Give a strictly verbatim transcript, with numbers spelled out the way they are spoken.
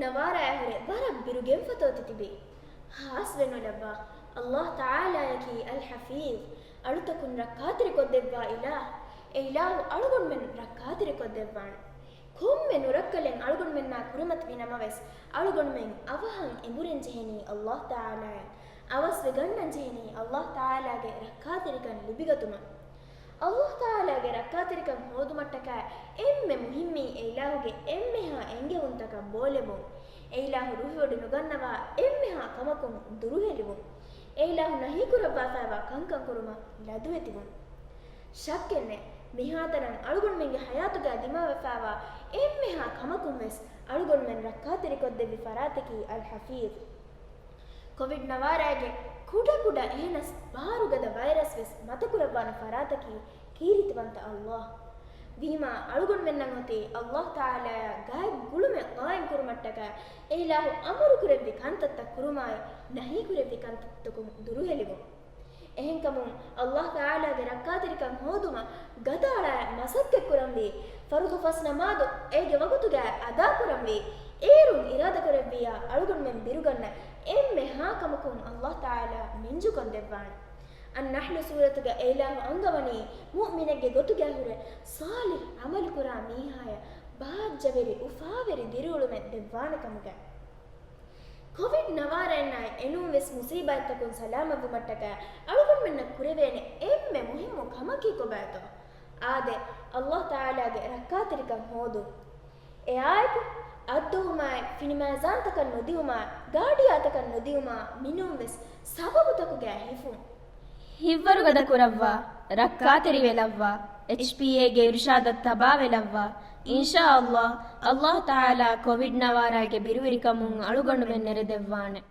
ނަވާރާއާ ހުރެ ވަރަށް ބިރުގެންފަތޯ ތިތިބީ. ހާސްވެ ނުލައްވާ. އައްލާހު ތަޢާލާއަކީ އަލް ޙަފީޡް، އަޅުތަކުން ރައްކާތެރިކޮށްދެއްވާ އިލާހު. އެ އިލާހު އަޅުގަނޑުމެން ރައްކާތެރިކޮށްދެއްވާނެ. ކޮންމެ ނުރައްކަލެއް އަޅުގަނޑުމެންނާ ކުރިމަތިވި ނަމަވެސް، އަޅުގަނޑުމެން އަވަހަށް އެނބުރެން ޖެހެނީ އައްލާހު ތަޢާލާއަށް. އަވަސްވެ ގަންނަން ޖެހެނީ އައްލާހު ތަޢާލާގެ ރައްކާތެރިކަން ލިބިގަތުމަށް. އައްލާހު ތަޢާލާގެ ރައްކާތެރިކަން ހޯދުމަށްޓަކާ އެންމެ މުހިއްމީ އެ އިލާހުގެ އެންމެހާ އެންގެވުންތަކަށް ބޯލެވުން. އެ އިލާހު ރުހިވޮޑި ނުގަންނަވާ އެންމެހާ ކަމަކުން ދުރުހެލިވުން. އެ އިލާހު ނަހީކުރައްވާފައިވާ ކަންކަން ކުރުމަށް ލަދުވެތިވުން. ޝައްކެއްނެތް، މިހާތަނަށް އަޅުގަނޑުމެންގެ ޙަޔާތުގައި ދިމާވެފައިވާ އެންމެހާ ކަމަކުން ވެސް އަޅުގަނޑުމެން ރައްކާތެރިކޮށްދެއްވި ފަރާތަކީ އަލް ޙަފީޡް. ކޮވިޑް ނަވާރާގެ ކުޑަކުޑަ އެހެނަސް ބާރުގަދަ ވައިރަސް ވެސް މަތަކުރައްވާނެ ފަރާތަކީ ކީރިތިވަންތަ އައްލާހު. ވީމާ އަޅުގަނޑުމެންނަށް އޮތީ އައްލާހު ތަޢާލާއާ ގާތް ގުޅުމެއް ޤާއިމް ކުރުމަށްޓަކާ އެ އިލާހު އަމުރުކުރެއްވި ކަންތައްތައް ކުރުމާއި، ނަހީކުރެއްވި ކަންތައްތަކުން ދުރުހެލިވުން. އެހެންކަމުން، އައްލާހު ތަޢާލާގެ ރައްކާތެރިކަން ހޯދުމަށް ގަދައަޅާ މަސައްކަތްކުރަންވީ، ފަރުޟު ފަސް ނަމާދު އޭގެ ވަގުތުގައި އަދާކުރަންވީ، އޭރުން އިރާދަކުރެއްވިއްޔާ އަޅުގަނޑުމެން ބިރުގަންނަ އެންމެހާ ކަމަކުން އައްލާހު ތަޢާލާ މިންޖުކޮށްދެއްވާނެ. އައްނަޙްލު ސޫރަތުގަ އެ އިލާހު އަންގަވަނީ މުއުމިނެއްގެ ގޮތުގައި ހުރެ ޞާލިޙު ޢަމަލުކުރާ މީހާޔަށް ބާއްޖަވެރި އުފާވެރި ދިރިއުޅުމެއް ދެއްވާނެ ކަމުގައި. ކޮވިޑް ނަވާރައިންނާއި އެނޫންވެސް މުޞީބާތްތަކުން ސަލާމަތްވުމަށްޓަކާ އަޅުގަނޑުމެންނަށް ކުރެވޭނެ އެންމެ މުހިއްމު ކަމަކީ ކޮބާތޯ؟ އާދެ، އައްލާހު ތަޢާލާގެ ރައްކާތެރިކަން ހޯދުން. އެއާއެކު، އައްދުވުމާއި، ފިނިމައިޒާންތަކަށް ނުދިއުމާ، ގާޑިއާތަކަށް ނުދިއުމާ، މިނޫންވެސް ސަބަބުތަކުގައި ހިފުން. ހިތްވަރުގަދަ ކުރައްވާ، ރައްކާތެރިވެލައްވާ، އެޗްޕީއޭގެ އިރުޝާދަށް ތަބާވެލައްވާ. އިންޝާﷲ، އައްލާހު ތަޢާލާ ކޮވިޑް ނަވާރާގެ ބިރުވެރިކަމުން އަޅުގަނޑުމެން ނެރެދެއްވާނެ.